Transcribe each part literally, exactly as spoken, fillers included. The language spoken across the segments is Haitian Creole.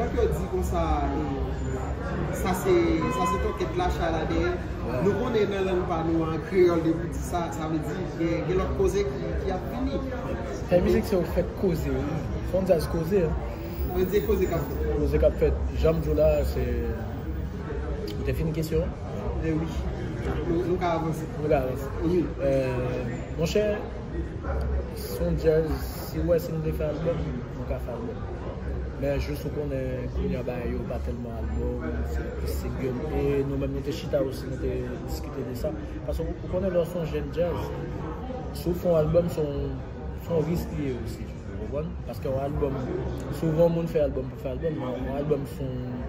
Lè yo di konsa, e, sa se, sa se tòkèt la, chay la dèyè. Nou konnen nan lang pa nou an, kreyòl, depi w di sa, sa vle di gen, gen lòt koze ki, ki ap vini. Fè mizik se yon fèt koze, wi. Se yon djaz koze, hein. Mwen di koze k ap fèt. Koze k ap fèt. Jan m di w la, se, ou te fini kesyon an? E wi. Nou, nou ka avanse. Nou ka avanse. Wi. Euh, monchè, se yon djaz, si w wè si nou te fè albòm, nou ka fè albòm. Men jis ou konnen kounye a bagay yo pa tèlman albòm, se plis single. E nou menm nou te chita osi, nou te diskite de sa. Paske ou, ou konnen lè w se yon jèn djaz, si w fè yon albòm, se yon, se yon risk li ye osi. Ou konprann? Paske yon albòm, souvan moun fè albòm pou fè albòm, men yon albòm se yon,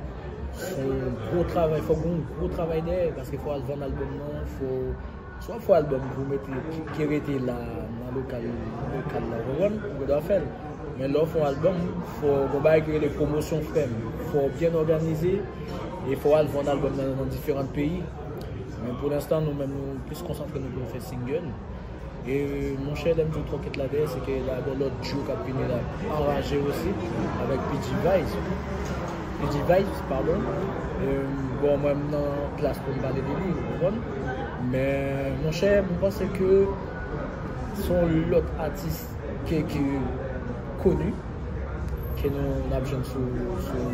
se yon gwo travay, fòk gen yon gwo travay dèyè, paske fò w al vann albòm nan, fò, swa fò w al vann pou mete, ki, ki rete la, nan lokal, lokal la, ou konprann? Ou dwe fè l. Men lè w fè yon albòm, fò gen yon bagay ki rele pwomosyon frè m. Fò w byen òganize, e fò w al vann albòm nan, nan diferan peyi. Men pou lenstan, nou menm, nou plis konsantre nou pou nou fè single. E, monchè, lè m di w tòkèt la dèyè, se ke la gen lòt duo k ap vini la, anraje osi, avèk P G Vibes. P G Vibes, padon. E, bon, mwen, m nan plas pou m pale de li, ou konprann? Men, monchè, m panse ke se yon lòt atis ke, ke koni, ke nou, n ap jwenn sou, sou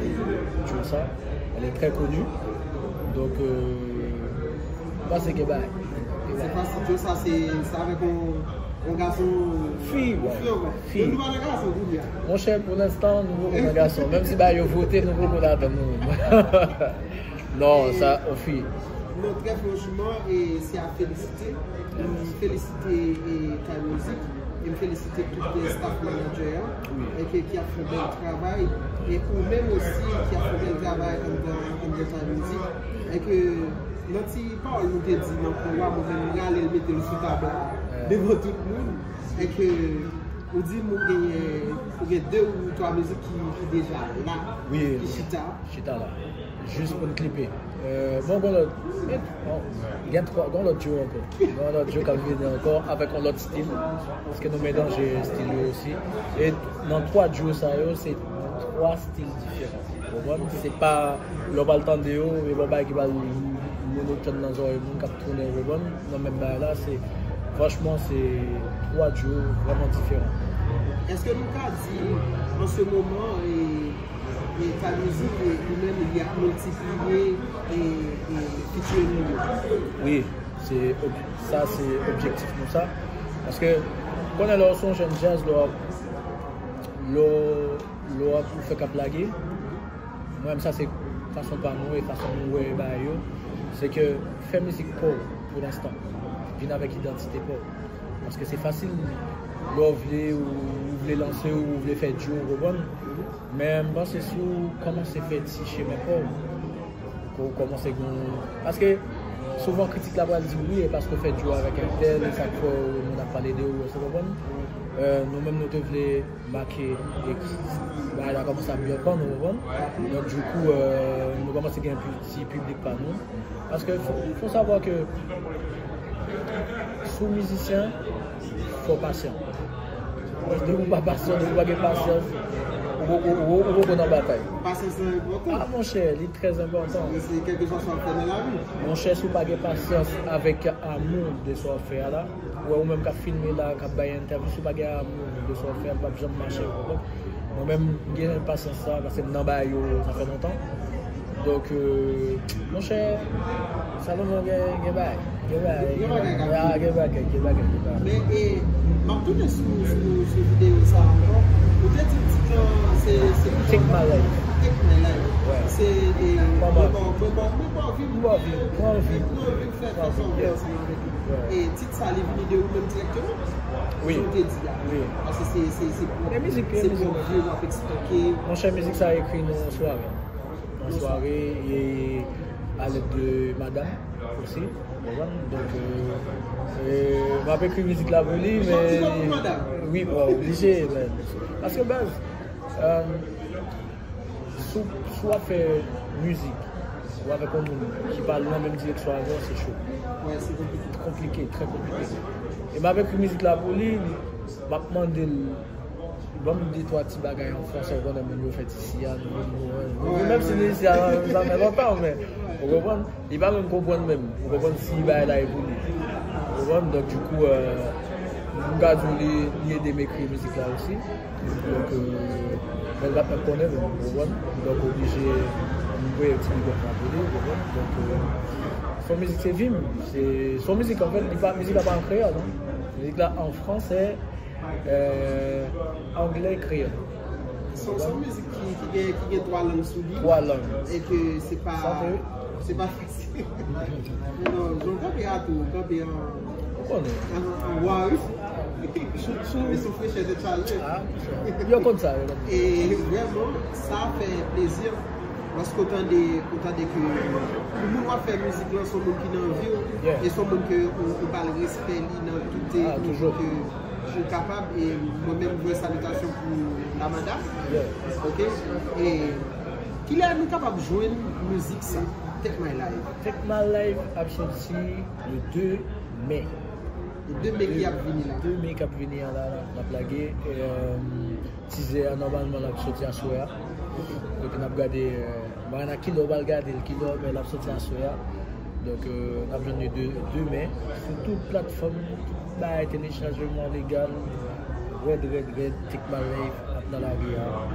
duo sa. Elle est très connue. Donk, euh, m panse gen bagay. Se fasil, duo sa, se, se avèk yon, yon gason. Fi, fi ankò. Fi. Nou pa nan gason, kounye a. Monchè, pou lenstan, nou poko nan gason. Menm si bagay yo vote, nou poko ladan nou menm. Non, sa, yon fi. Non, trè franchman, e se a felisite. M felisite, e, Kay Music, e m felisite tout, e, staff manager an, e ke, ki ap fè bèl travay, e ou menm osi ki ap fè bèl travay anndan, anndan Kay Music, e ke nan ti pawòl nou te di nan kou a, mwen menm m rale l mete l sou tab la devan tout moun, e ke ou di m ou genyen, ou gen de ou twa mizik ki, ki deja la, ki chita. Chita la. Jis pou n klipe. Euh, bon, gon lòt, bon, gen twa, gon lòt duo ankò. Gon lòt duo k ap vini ankò avèk yon lòt stil. Paske nou melanje stil yo osi. E nan twa duo sa yo, se twa stil diferan. Ou konprann? Se pa, lè w pral tande yo, e pa yon bagay ki pral monotòn nan zòrèy moun k ap tounen, ou konprann? Nan menm bagay la, se, franchman, se twa duo vrèman diferan. Èske nou ka di, an se moman, e, e Kay Music, e, li menm, li ap miltipliye, e, e, featuring li yo? Wi, se ob-, sa se objektif nou sa. Paske, konnen lè w se yon jèn djaz, lè w ap, lè w, lè w ap fè k ap lage, mwen menm sa se fason pa nou e fason nou wè bagay yo. Se ke fè mizik pa w pou lenstan. Vin avèk idantite pa w. Paske se fasil, lè w vle, ou, ou vle lanse, ou vle fè duo, ou konprann? Men m panse si w kòmanse fè ti chemen pa w, ke w kòmanse gen, paske souvan kritik la pral di w, wi, e paske w fè duo avèk entèl, e sa k fè w, moun ap pale de ou, èske w konprann? Euh, nou menm nou te vle make, e bagay la kòmanse ap byen pran, ou konprann? Donk, dikou, euh, nou kòmanse gen pi-, ti piblik pa nou. Paske fò, fò savwa ke si w mizisyen, fò w pasyan. Paske depi w pa pasyan, depi w pa gen pasyans, ou poko, ou, ou poko nan batay. Pasyans lan enpòtan. Ah, monchè, li trè enpòtan. Se kèlkeswa sa w ap fè nan lavi. Monchè, si w pa gen pasyans avèk amou de sa w ap fè a la, ou wè ou menm k ap filme la, k ap bay entèvyou, si w pa gen amou de sa w ap fè a, l p ap janm mache, ou konprann? Mwen menm, m gen pasyans sa, paske m nan bagay yo, sa fè lontan. Donk, euh, monchè, Salomon gen, gen bagay. Gen bagay. Gen bagay, gen bagay, gen bagay. Men, e, m ap tounen sou, sou, sou videyo sa ankò. Ou te di tit lan, se, se Take My Life. Take My Life. Wè. Se, e, mwen ba w, mwen ba w, mwen ba w vi m. Mwen ba w vi m. Pran vi m. Pran vi m, fè, fè sa w vle ansanm avèk li. Wè. E tit sa, li vini de ou menm dirèkteman? Wi. Jan w te di a. Wi. Paske se, se, se pwòp, se pwòp vi w ap eksplike. Monchè, mizik sa ekri nan yon sware. Nan sware, e alèd de madanm osi, ou konprann? Donk, euh, euh, m ap ekri mizik la pou li, men... Ou sòti nan pou madanm? Wi, bon, oblije, men. Paske, baz, euh, si w, si w ap fè mizik, ou avèk yon moun ki pa al nan menm direksyon avè w, se cho. Wè, se konplike. Konplike, trè konplike. E m ap ekri mizik la pou li, m ap mande l Ban m de twa ti bagay an fransè, ou konnen moun yo fèt isi a, nou menm nou, nou menm si nou isi a, sa fè lontan, men, ou konprann? Li pa menm konprann menm, ou konprann si bagay la e pou li. Ou konprann? Donk, dikou, euh, m ka di w li, li ede m ekri mizik la osi. Donk, euh, men l pa t menm konnen menm, ou konprann? Donk, oblije, m voye ti big up la pou li, ou konprann? Donk, euh, se yon mizik, se vi m. Se, se yon mizik, anfèt, li pa, mizik la pa an kreyòl, non. Mizik la an fransè, euh, anglè, kreyòl. Se se yon mizik ki, ki gen, ki gen twa lang sou li. Twa lang. E ke se pa, se pa fasil. Non, jan w kanpe a tou, w kanpe an, ou konnen, an, an wa, wi. Sou, sou, sou frechè tèt chaje. Ah, yo konn sa, yo konn sa. E vrèman, sa fè plezi. Lòske w tande, w tande ke pou moun w ap fè mizik lan, se yon moun ki nan vi w, e se yon moun ke ou, ou ba l respè li nan tout nivo ke ou kapab. E mwen menm, m voye salitasyon pou Lamada. Ok? E kilè nou kapab jwenn mizik sa, Take My Life? Take My Life ap soti le de me. Le de me ki ap vini la. De me k ap vini an la, la, n ap lage. E, euh, tizè a, nòmalman, l ap soti aswè a. Kote n ap gade, euh, m pa konn a kilè w pral gade l, kilè, men l ap soti aswè a. Donk, euh, n ap jwenn li de, demen sou tout platfòm, tout bagay, telechajman legal. Rèd, rèd, rèd, Take My Life ap nan lari a.